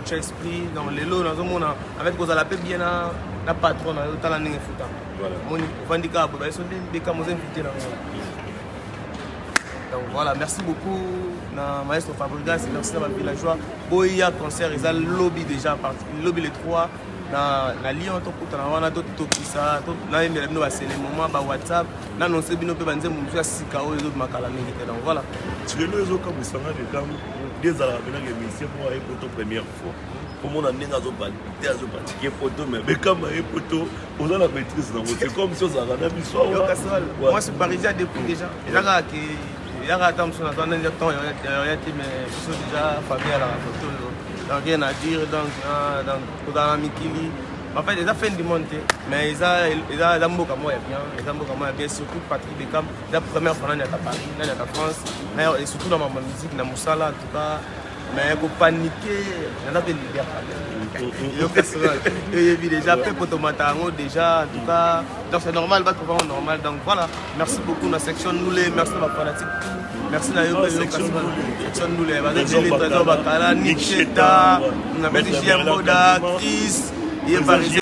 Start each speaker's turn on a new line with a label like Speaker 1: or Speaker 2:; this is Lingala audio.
Speaker 1: Kotya esprit. Donc lelo nazomona en fait kozala mpe bien na patron na yo, tala ndenge efutaka. Moni ovandi kaka boye, bayeso nde Bekam oza invité na ngo. Donc voilà, merci beaucoup na maestro Fabregas, merci na bavillageois. Boya concert, eza lobi déjà, parti lobi le 3 na Lyon. Tokutana wana, totokisa, nayembela bino basele moment ba WhatsApp, nanonce bino mpe banzembo mosusu ya sika oyo ezobima kala mingi te. Donc voilà.
Speaker 2: Lelo ezokamwisanga likambo nde ezalaka mpenaka émission moko aye poto première fois, komona ndenge azopalite, azopratike poto, mais Bekama ye poto, oza na maîtrise nango, c'est comme si ozalaka na biso awa.
Speaker 1: Moi, suis parisien depuis déjà. Eza kaka ke eyaka ata mosusu nazwa ndenge temps ya te, mais biso déjà famille alaka koto oyo, donc rien à dire. Donc kozala na mikili, en fait, eza fin du monde te, mais eza mboka moko ya bien, eza mboka moko ya bien. Surtout Patrick Bekam, eza première fois nani ata Paris, nani ata France, et surtout na mama musique na mosala en tout cas. Mais kopanike, naza mpe leader, oyebi déjà mpe potomata yango déjà en tout cas. Donc c'est normal, bato vraiment normal. Donc voilà, merci beaucoup na section Nule, merci na bafanatique, merci na yo mpe section Nule, bazebele Trésor Bakala, Nick Cheta, napesi Jemboda, Chris ye Parisien.